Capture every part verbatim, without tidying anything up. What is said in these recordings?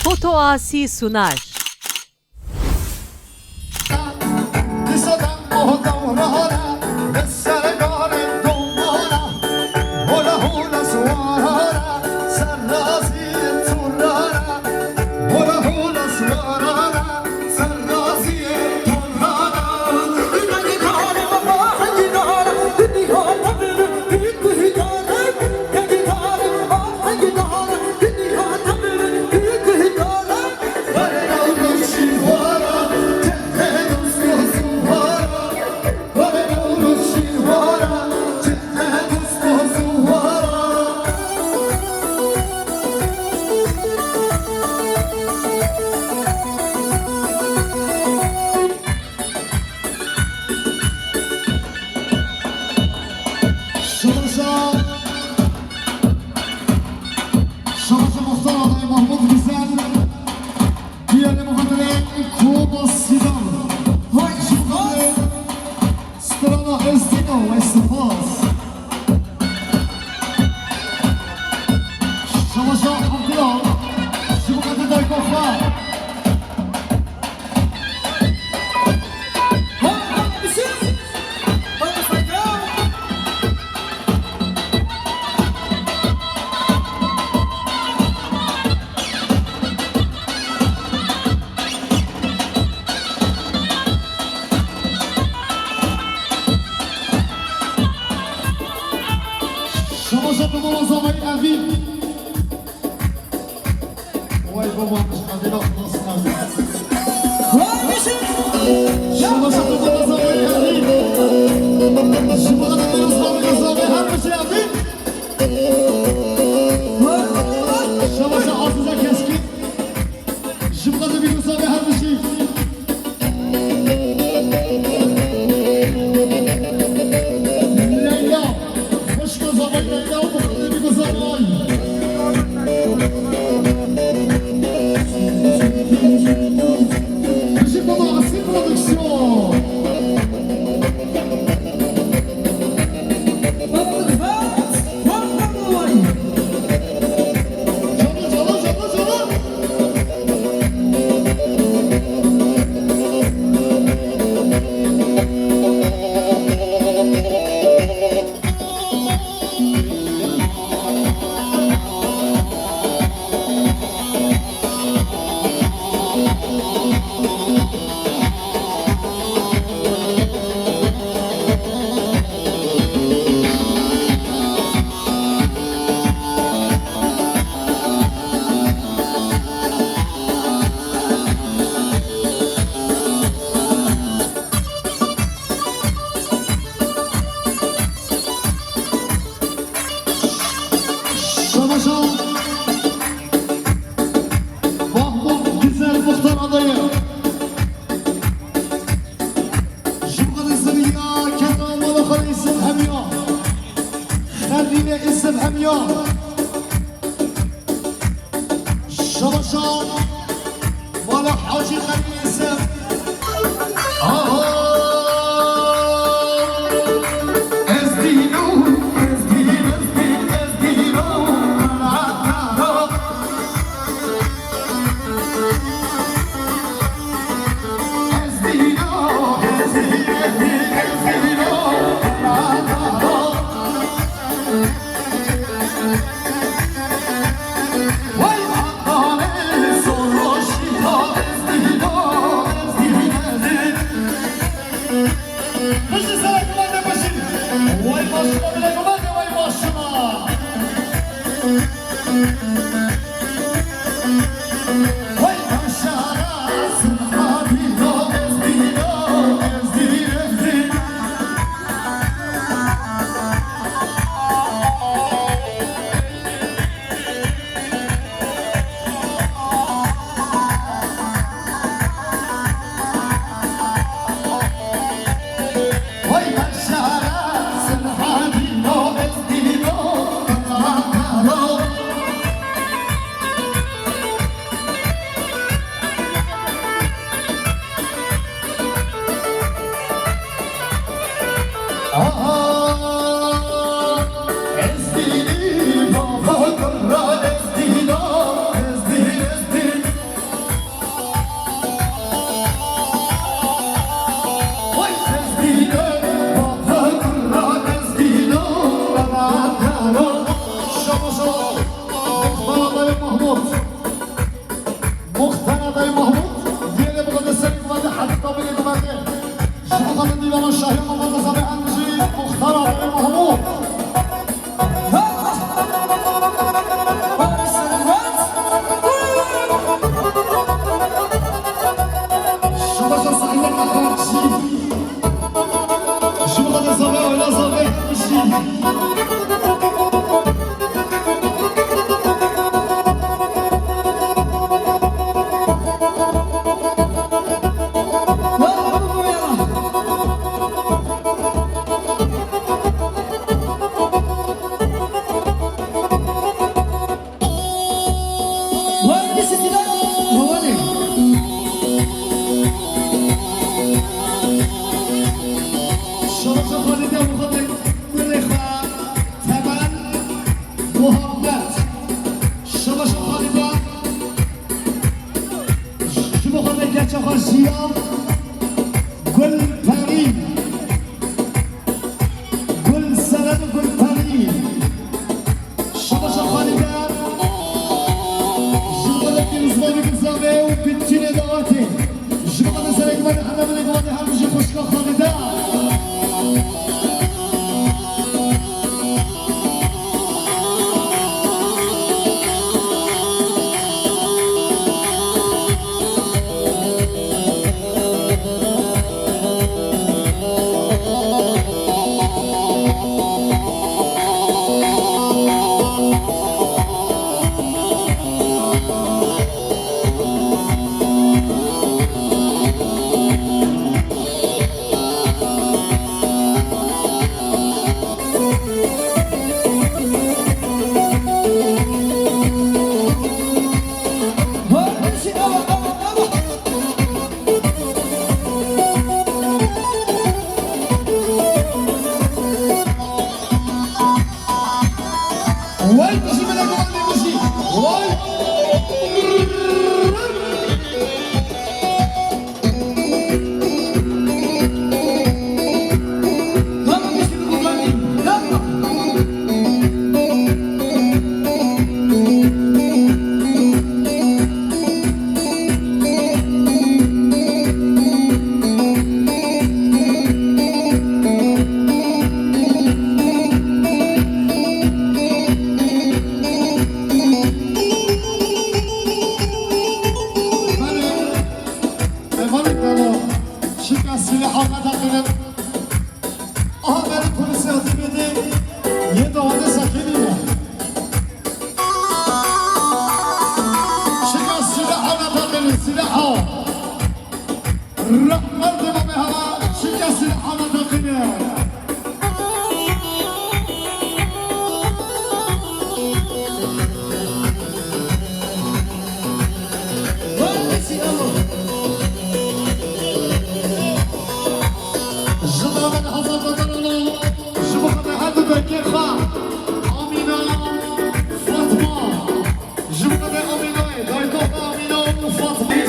Otoasi Sunar. Şabaşa, Şabaşa Muxtar Adayê Mahmut Güzel, diğer muhabbetine Kuba Sidan. Vay, Şabaşa. Strana Ezdino ve Spas. Şabaşa Abdullah, Şabaşa Daykofa. Şabaşa Dumala Zavayî Evîn. Vay baba, Evîn nasıl Evîn? Şabaşa Dumala Zavayî Evîn. Şabaşa Dumala Zavayî Evîn. Şabaşa Azize Keskin. Ji bo te bî gusa ve her bijî. Leyla, xwişka zavay Leyla û bi xwe te bî gusa vay. Bijî baba Asî Production. Şabaşa Mahmut Güzel Muxtar Adayı. Ji bo te Zeliya keta mala xwe îsim hemiya. Xerîne îsim hemiya. Şabaşa mala Hacî Xerîne îsim. Aha! Ez dîno, ez dîn, ez dîn, ez dîno, qanataro. Xweşiya Gulperî. Gulseren Gulperî. Şabaşa Xalide. Ji bo de pîrozbahî bi zavê û bi tînê dawetê. Ji bo de serek me de hemle binê guvatê her bijî xweşika Xalide. Vay, bizi bile kovalıyor bizi. Vay. Şika silahana takılın. Aha, beni polisi hatırladı. Yedi hadi sakın ya. Şika silahana takılın, silaha. Rahmet Baba hava, şika silahana takılın. Ji navê Hezar Bedelan, ji bo xatir her du dayikê xwe, Amîna, Fatma. Ji bo xatir Amînayê, dayika xwe Amîna û Fatma.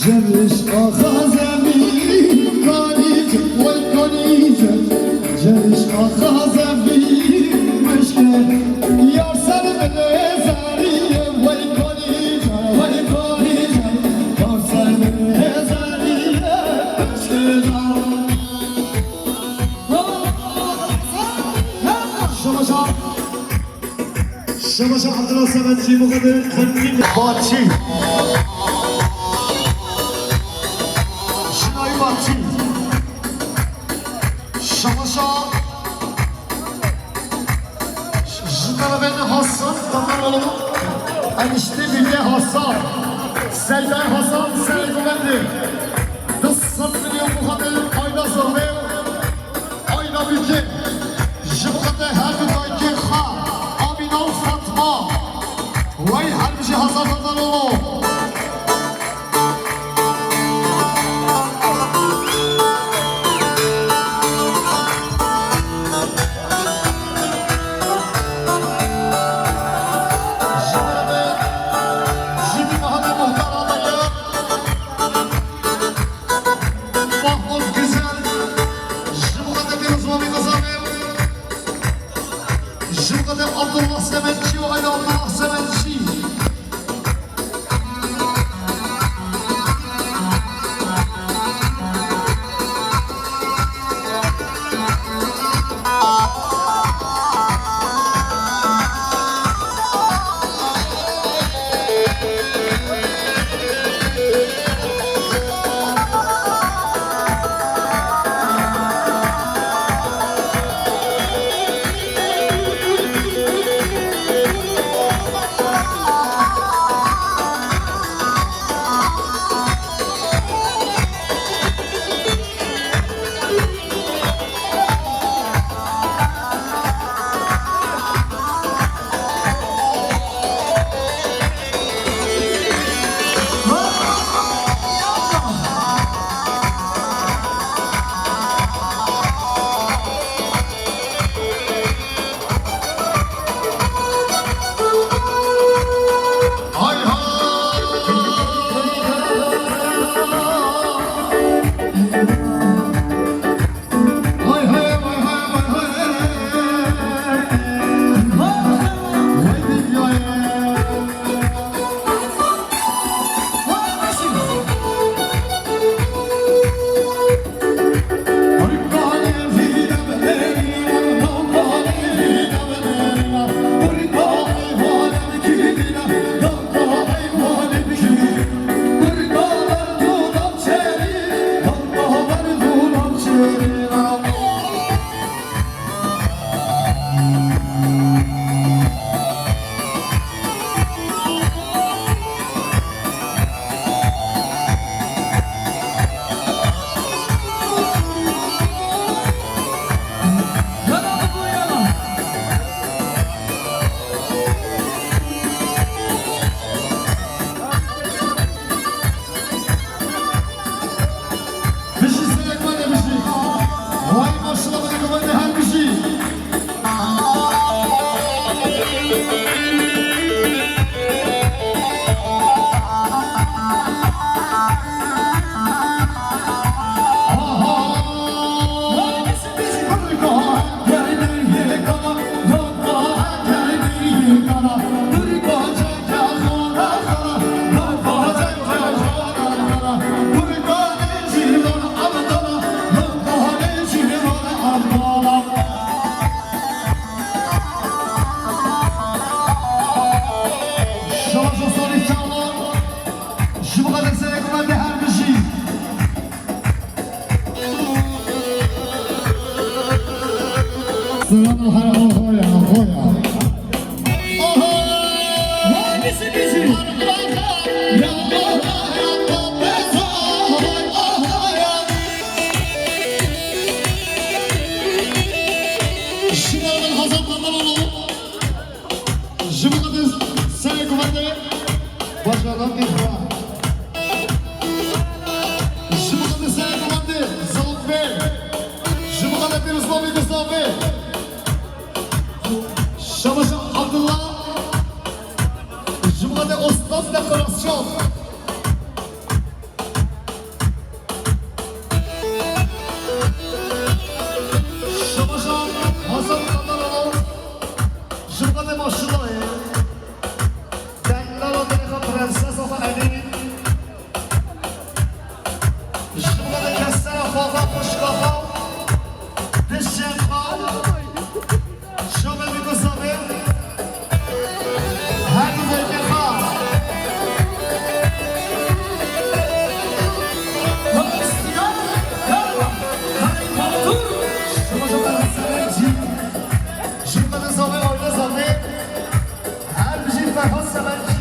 Ceriş axa zevî kanî, way kanî, ceriş axa zevî meşke, yar ser min ê zerî, way kanî, way kanî, yar ser min ê zerî meşke. Şabaş. Şabaş Abdullah Semetçi, bu kadar zengin. Batçı. Şinayî Batçı. Şabaşa. Ji tarafê Hasan Tataroglu. Enişte Bilge Hasan. Seydayê Hasan, Seydayê Gomendê. Du sed milyon bu kadar ayda zorluyor. Ayna Bilge, ji bo xatir her du dayikê xwe, Amîna û Fatma. Wey her bijî Hezar Tataroglu. Ji bo xatir muhtar Adaya. Mahmut Güzel, ji bo xatir Rızvan Kazanê, ji bo xatir Abdullah Semetçi û Ayda Abdullah Semetçi. Ji bo xatir serê guvatê bajaran dî xwe. Ji bo xatir serê guvatê zafê. Ji bo xatir pîrozbabê Gustafê. Şabaşa Abdullah. Ji bo xatir Ustaz Dekorasyon. Şabaşa Hasan Kandaloğlu. Ji bo xatir Maşulayê. Dengdara dilê xwe prensesa xwe Elî. Ji bo xatir kesera xwe, xwe xwişka xwe. Dişên xwe. Şobe bî ku zavê. Her du vekê xwe. Hristiyan, Karma, Karî Batur. Şobe şobe sevencî. Ji bo xatir zavê, aile zavê. Her bijî Ferhat Sevencî.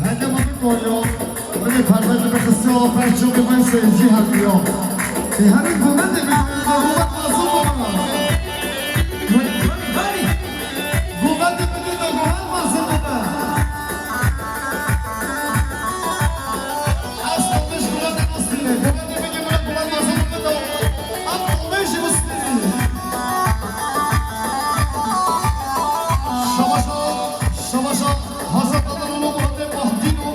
Heke mamê Kolyo, min ê pervekê bixistiya ber çokê me seyircî hevdiya. Ê herî govendê bidin, govend mezin baba. Govendê bidin, govend mezin baba. Ez tolmê ji govendê nastîne. Govendê bidin, govend mezin baba. Em tolmê jî bistînin. Şabaşa, şabaşa. Hazret Adanalı Muhammed Mahdino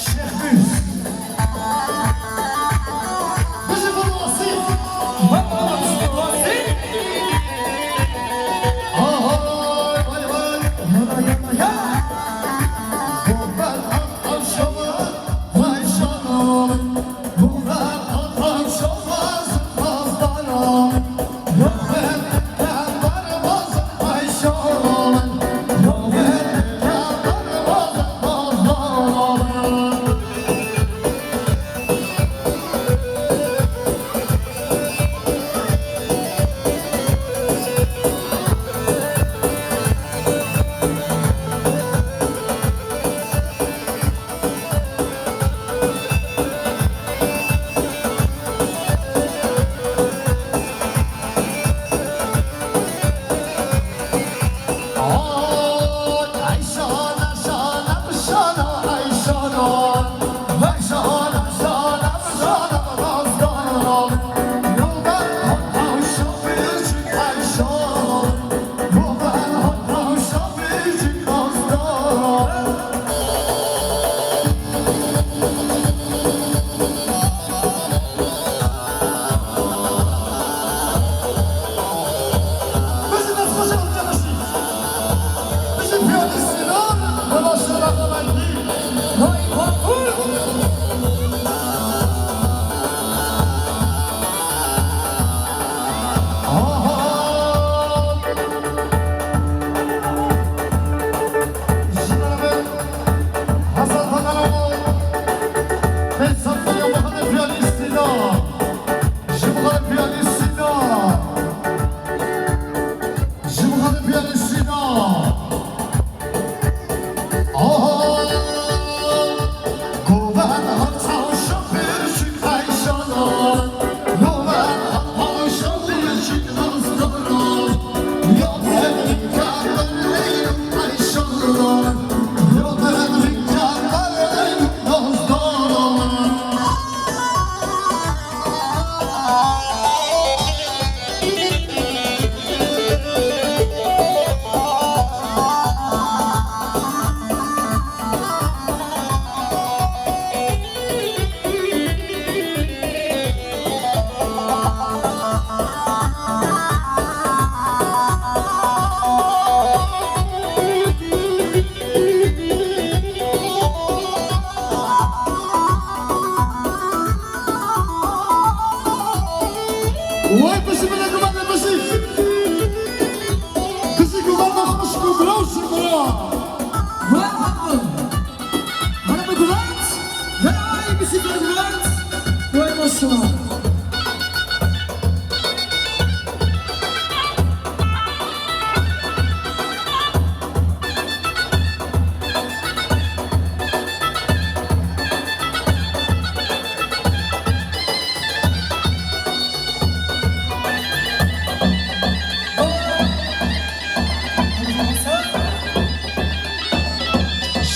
Şehmuz. Bizi bu nasip. Way piştî bine guhane piştî. Piştî guhane xweşik û bira û şibira. Way Rabbi. Hana bi guhant. Hey, piştî bi guhant. Way maşallah.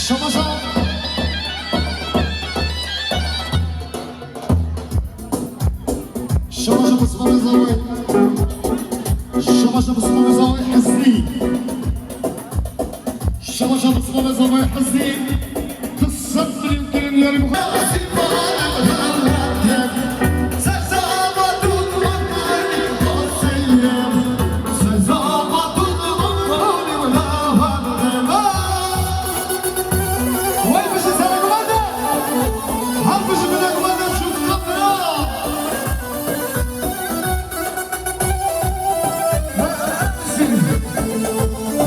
Şamaşa. Şamaşa Bismillah Zaway. Şamaşa Bismillah Zaway Hesnî. Şamaşa Bismillah Zaway Hesnî. Qisset milyon kirin yarî bu. Wey piştî serê guhande. Her piştî bine guhande çû kapira.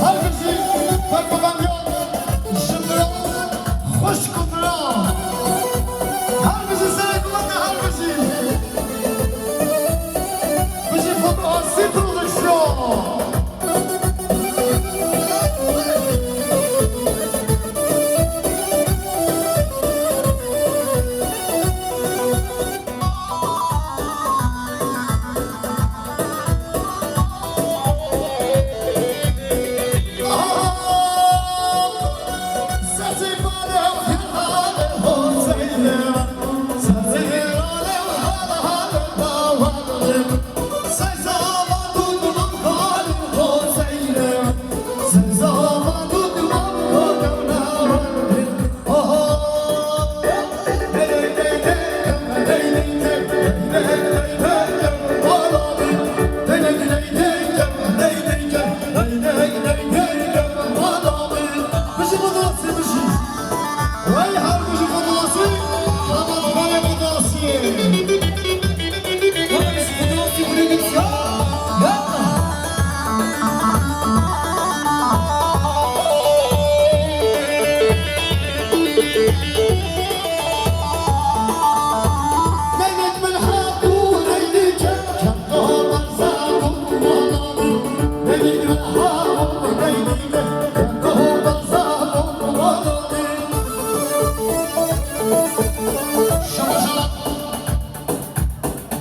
Her bijî berbivandiyan ji bira xweşk û bira. Her bijî serê guhande, her bijî. Bijî Foto Asî Production.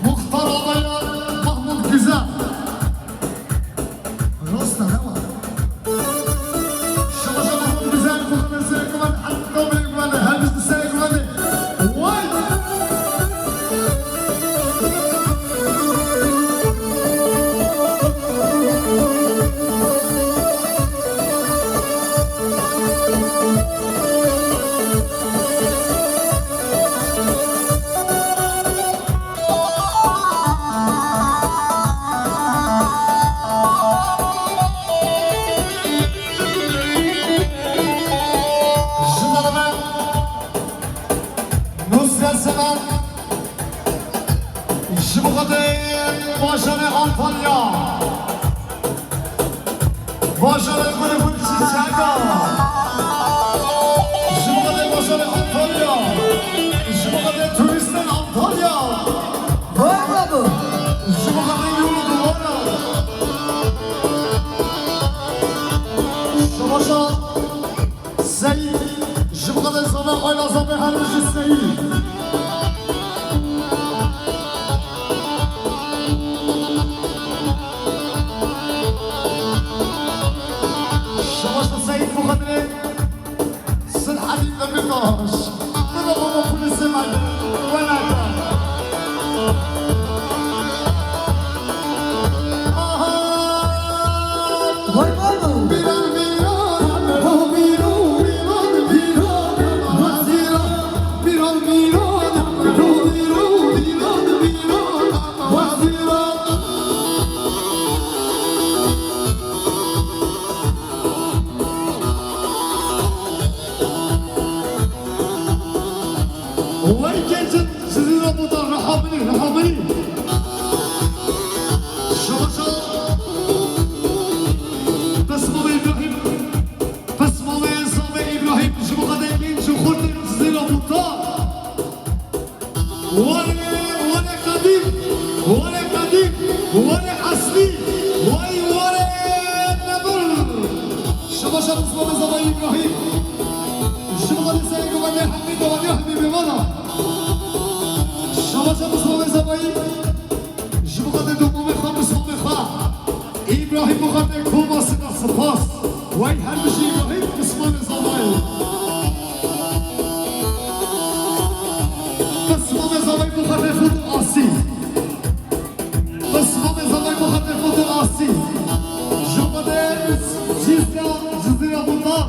Muxtar adaya Mahmut Güzel. Rasta ne var? Şama şama Mahmut Güzel, bu kadar sene güven, hatta bile güven, her bir sene güven. Vay! Ji me re Nusret Sever, ji bo xwe tê bajarê Antalya. Bajarê gulê gul çîçeka. Ji bo xwe tê bajarê Antalya. Ji bo xwe tê turîstên Antalya. Vay babo. Ji bo xwe tê yol û duwara. Şamaşa Seyîd, ji bo xwe tê zana, ayla zana her bijî Seyîd. Şamaşa Seyîd bu xatirê. Warê qedîm, warê eslî, way warê nebir. Şebaşa Mismamê Zavayê Îbrahîm. Ji bo xatirê serê guhê hemî dawaniya hemî mêvana. Şebaşa Mismamê Zavayê. Ji bo xatirê domamê xwe, Mismamê xwe. Îbrahîm bo xatirê koma sika spas. Way her bijî Îbrahîm, Mismamê Zavayê. Mismamê Zavayê bo xatirê Fûd û Asî. Mismamê Zavayê bo xatirê Fûd û Asî. Ji bo xatirê Cizre, Cizîra Bundan.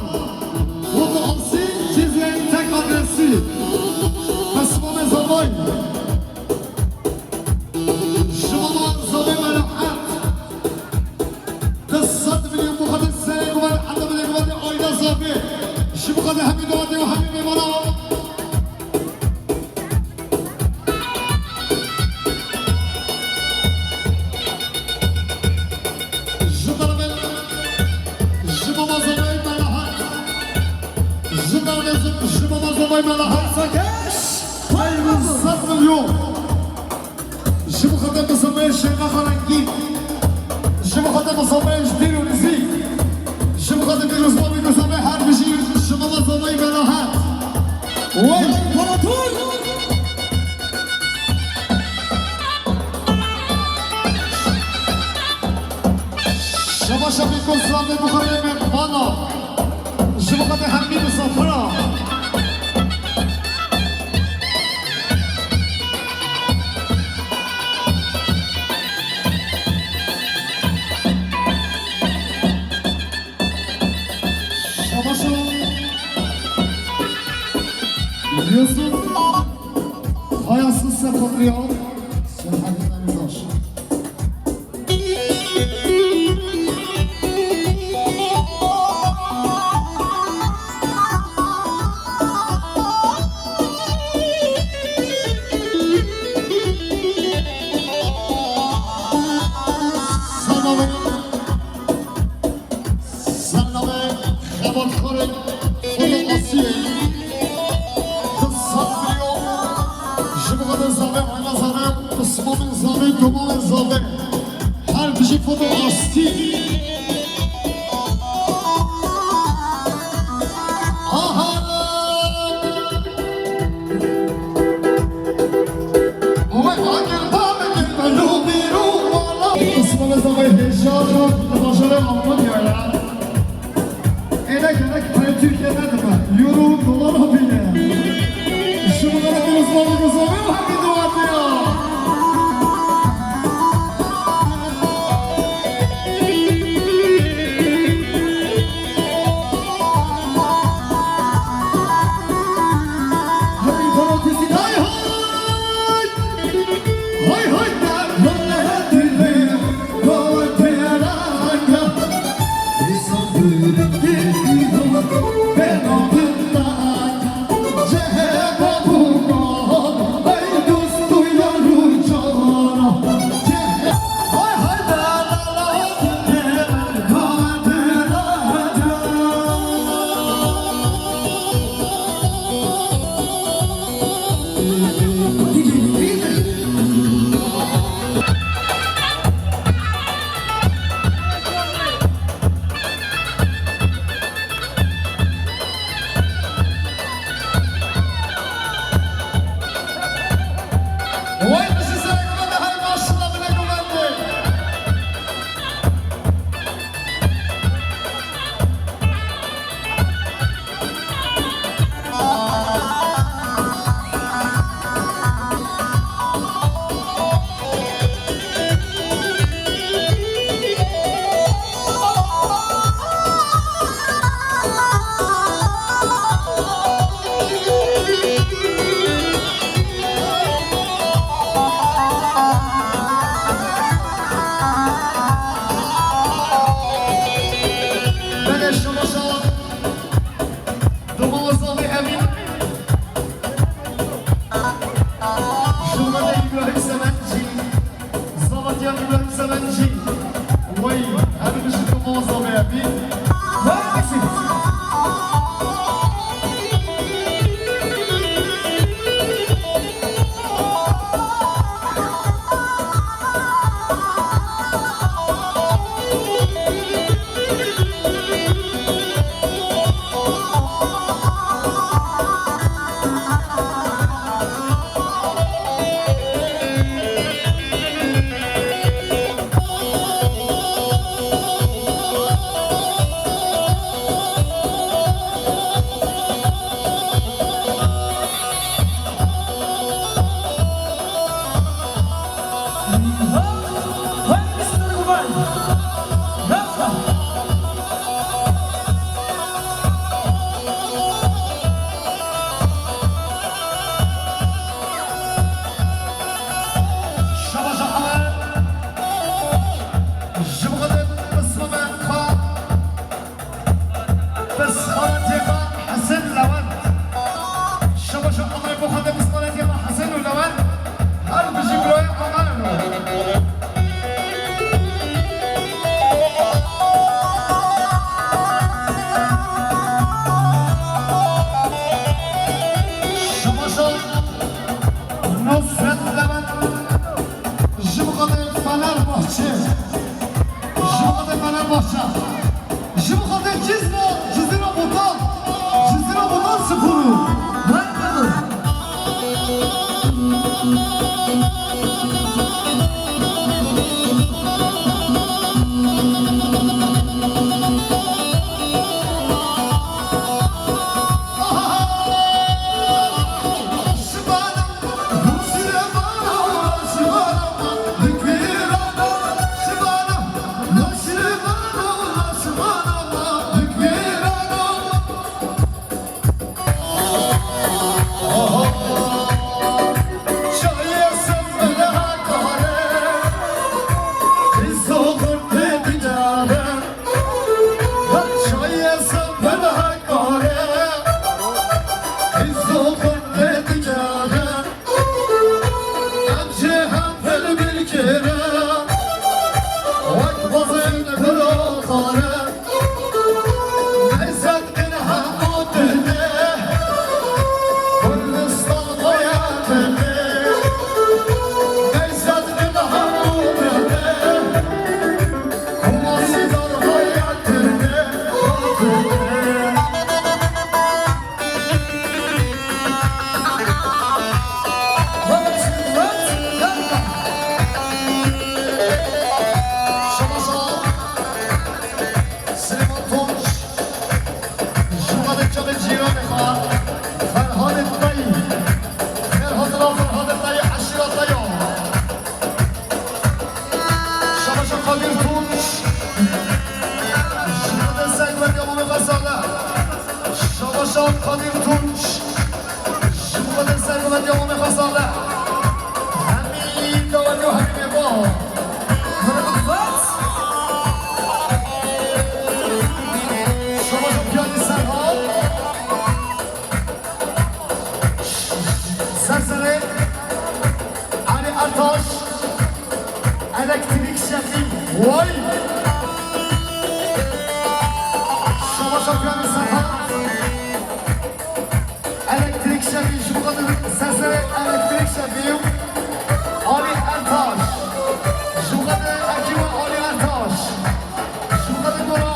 Fûd û Asî, Cizre tek adresî. Mismamê Zavayê. Ji bo Zavayê Melahat. Du sed milyon bo xatirê serê guhê, heta milyon guhê Ayda Zavê. Ji bo xatirê hemî dawatê û hemî mêvana. Ji bo Zavê, ji bo Zavê Melahat. Ji bo Zavê, ji bo Zavê Melahat. Hey, du sed milyon. Ji bo xatirê Mismamê Şêxê Xerengî. Ji bo xatirê Mismamê ji dîr û nizîk. Ji bo xatirê pîrozbabî Mismamê her bijî, ji bo Mismamê Melahat. Wey. Şebaşa Bîko Zavê bo xatirê mêvana. Ji bo xatirê hemî misafira. Şebaşa Yusuf Hayasız Sefatriya. Sefatriya. Sernavê xebatkarên Fûd û Asiyê. Du sed milyon ji bo Zavê, Ayda Zavê, Mismamê Zavê, domamê Zavê. Her bijî Fûd û Asî. Aha! Mismamê Zavê hêja li bajarê Almanyayê. Êne gerek perê Tirkiyê nedibe. Euro û dolara bîne. Ji bo gerek Mismamê Zavê û hemî dawatê ya. Belê şima şa. Domala Zavê Emîn. Ji bo Îbrahîm Semencî. Zavatiya Îbrahîm Semencî. Wey, her bijî domala Zavê Emîn. Wey, bijî. Şabaş Ahmet. Ji bo xwe de pismame xwe. Pismame têxa Hesen Lewend. Şabaş Ahmet bo xwe de pismame têxa Hesen û Lewend. Her bijî birayê Amerê. Şabaş Nusret Lewend. Ji bo xwe de Fenerbahçe. Ji bo xwe de Fenerbahçe. Ji bo xwe de Cizre, Cizîra Botan. Cizîra Botan Sporu. Haydi. Süleyman Tunç, ji xwe de çavê cîranê xwe, Ferhadê Tayî, Ferhadê la Ferhadê Tayî, eşîra Tayî. Şabaşa Kadir Tunç, ji xwe de ser ve dewamê xwe sade. Şabaşa Kadir Tunç, ji xwe de ser ve dewamê xwe sade. Hemî dawet û hemî mêvan. Şabaşa Piyanî Serhan. Serserê Elî Ertaş, Elektrik Şefî. Vay! Şabaşa Piyanî Serhan. Elektrik Şefî, ji bo xwe de Serserê Elektrik Şefî. Elî Ertaş. Ji bo xwe de ekîba Elî Ertaş. Ji bo xwe de gora.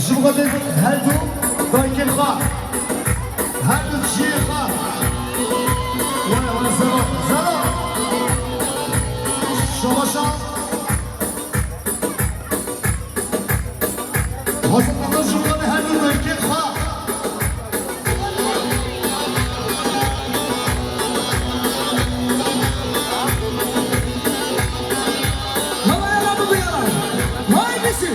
Ji bo xatir her du dayikên xwe, her du ciyê xwe. Were, were, Zero, Zero. Şabaşa. Xwazim Mehmet ji bo xatir her du dayikên xwe. Havaya rabû biyara. Vay bizi.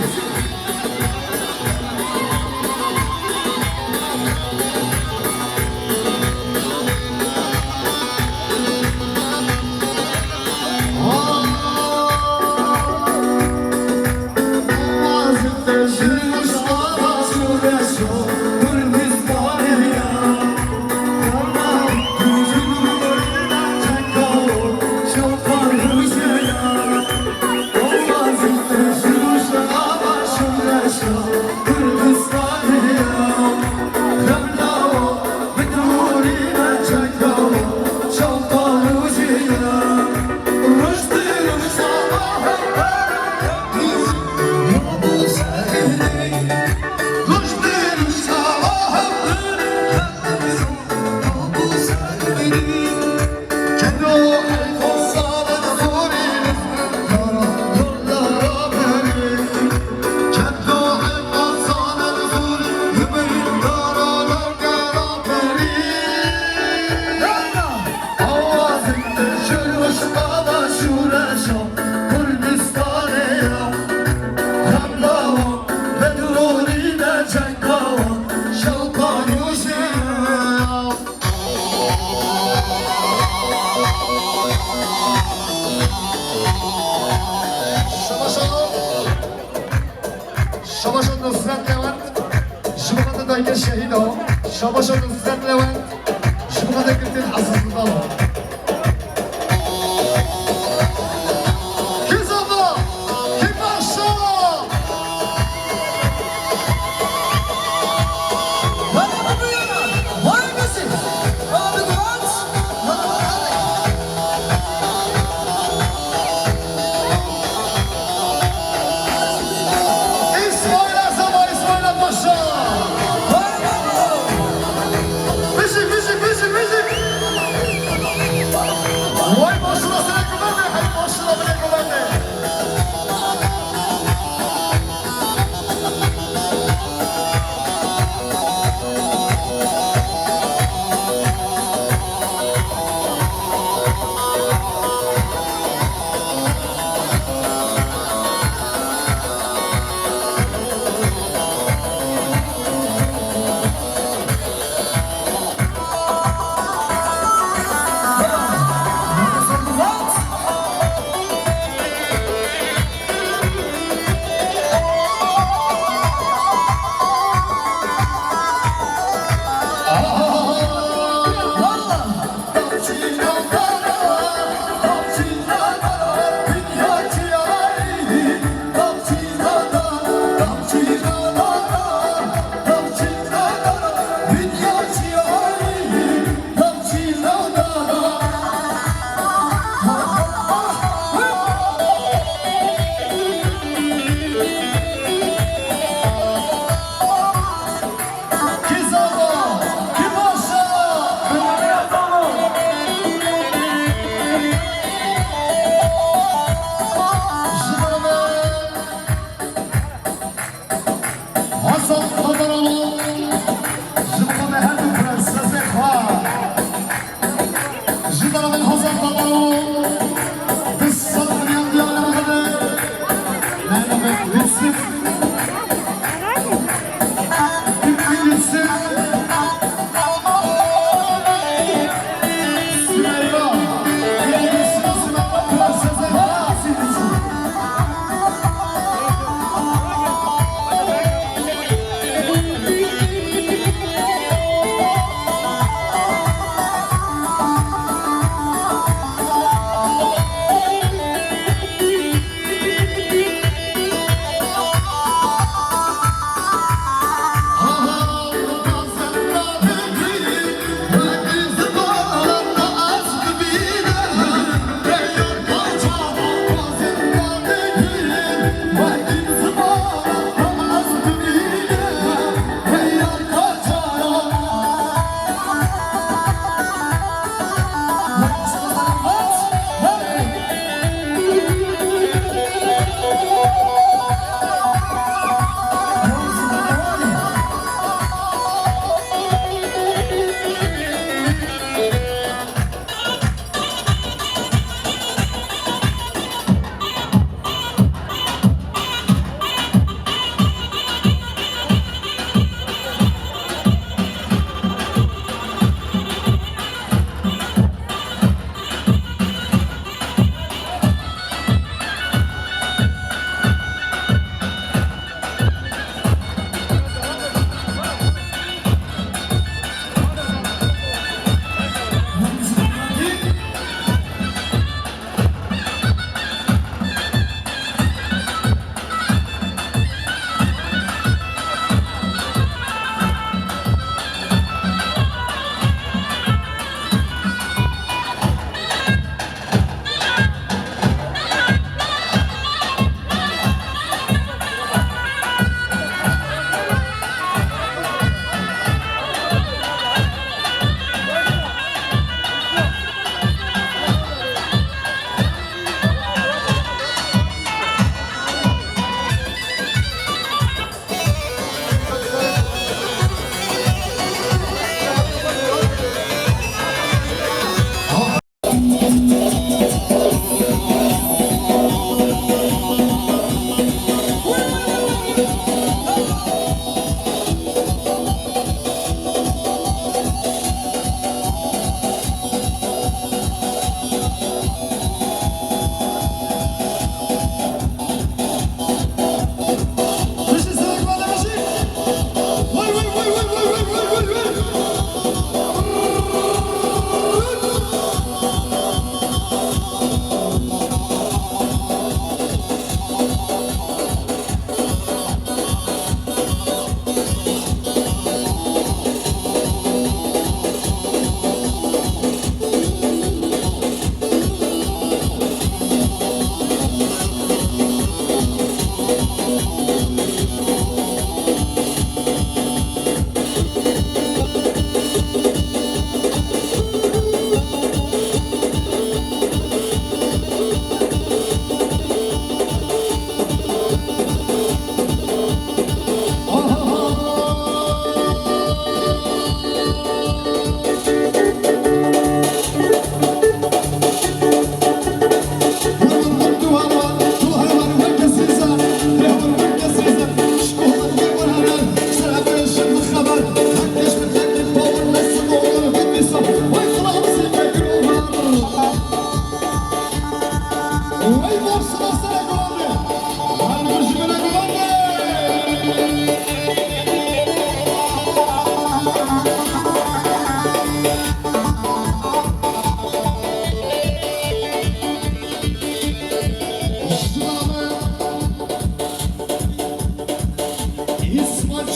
Şabaşa Nusret Lewent, ji bo xatir dayikê şehîd o. Şabaşa Nusret Lewent, ji bo xatir girtiyên hesasî. Kî zava? Kî maşa? İsmail Azam, İsmail Paşa. Müzik, müzik, müzik, müzik.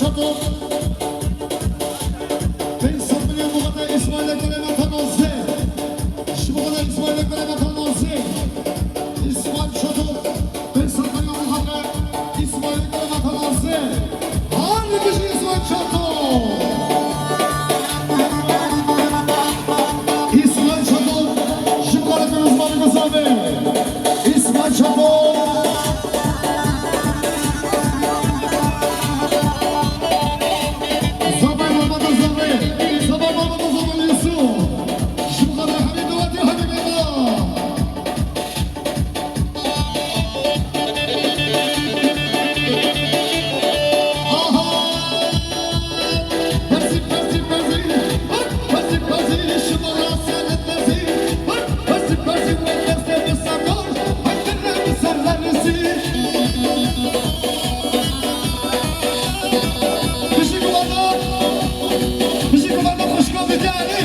Çato. Pênc sed milyon muqate Îsmaîl Ekrem Ataman sê. Ji muqate Îsmaîl Ekrem Ataman sê. Îsmaîl Çato. Pênc sed milyon muqate Îsmaîl Ekrem Ataman sê. Hadi bijî Îsmaîl Çato. Îsmaîl Çato. Ji muqate Îsmaîl Guzavê. Îsmaîl Çato. Zavay Mamada Zavay, Zavay Mamada Zavay Yusuf. Ji bo Hemî Dewletî Hemî Baba. Aha! Berzî, berzî, berzî. Berzî, berzî, şima ra senet berzî. Berzî, berzî, wê destê bi Serdar. Hekine bi ser lerizî. Bijî guhdarên, bijî guhdarên xwişka Bidyanî.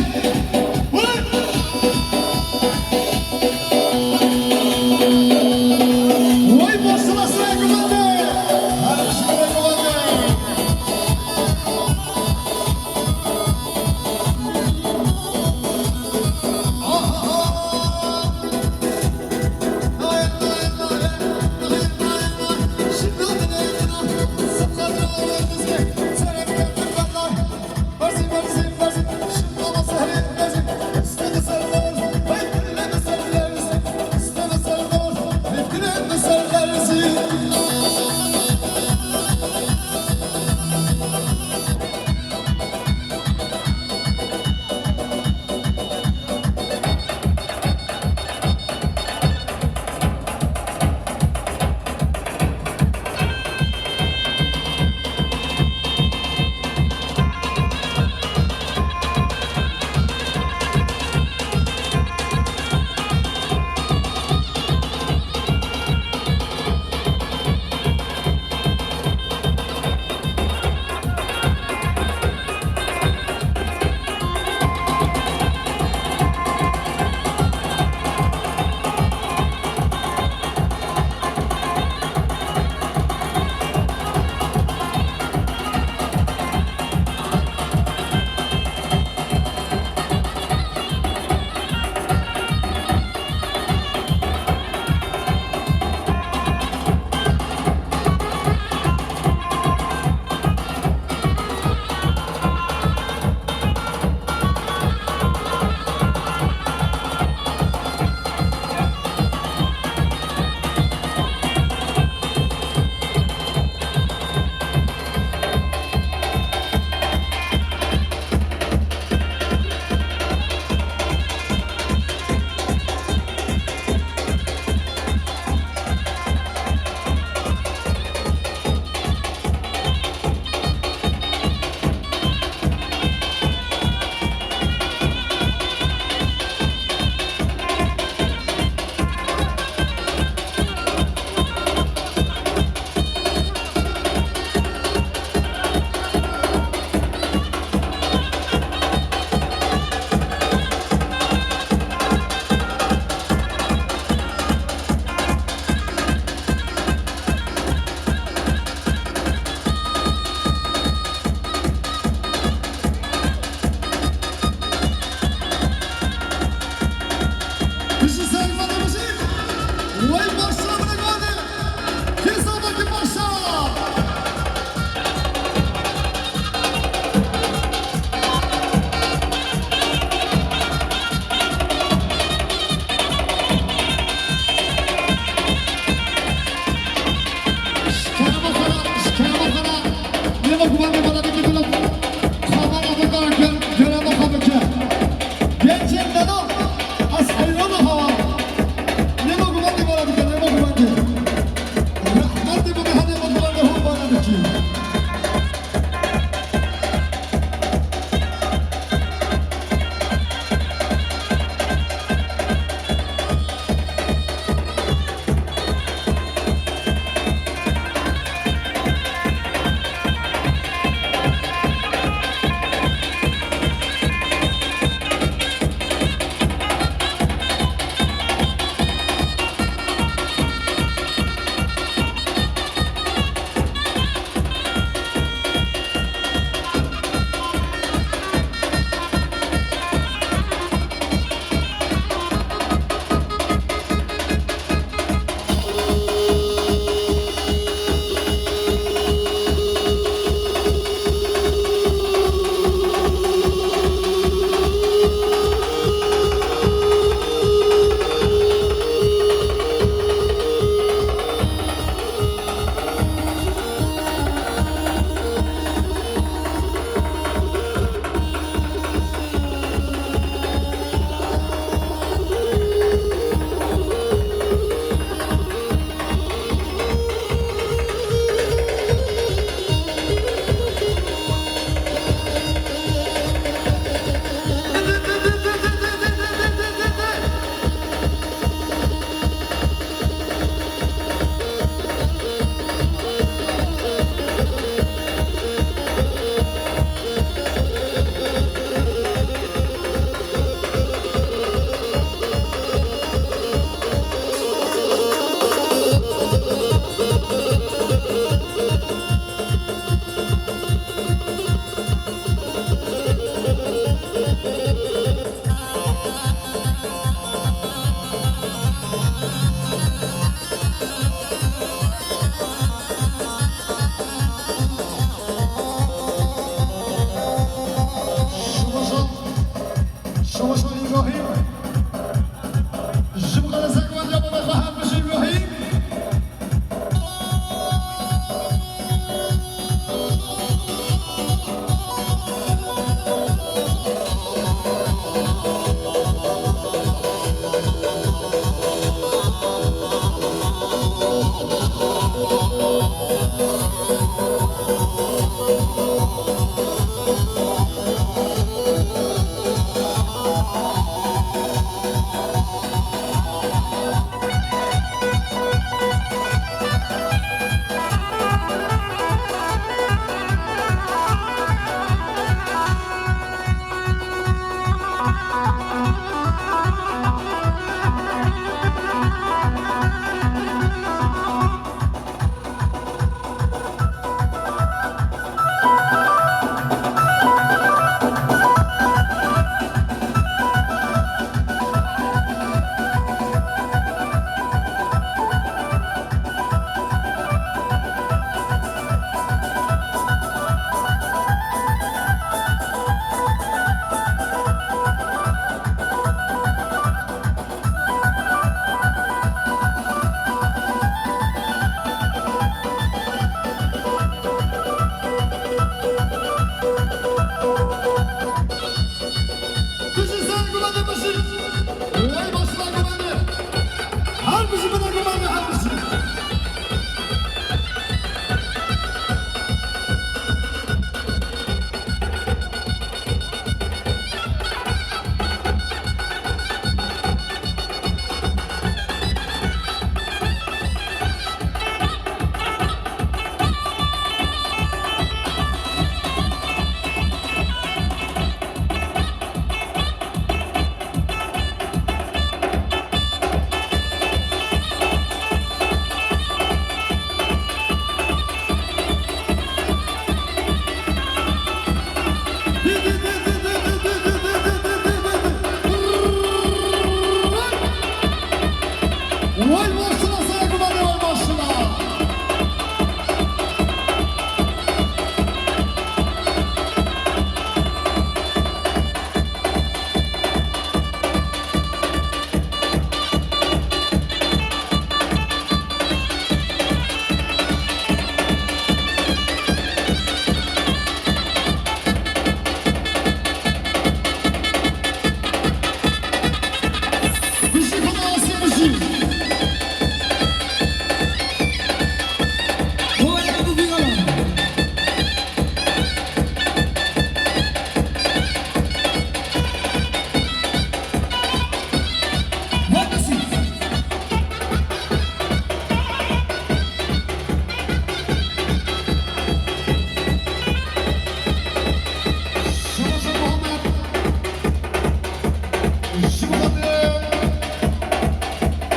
Wey maşallah, sirê guhdarê. Her sirê guhdarê. Bijî Seyîd Fadil, bijî. Wey maşallah, bire gode. Kêsa bakî maşallah. Şikayama xwe ra, şikayama xwe ra. Lê me guman me bala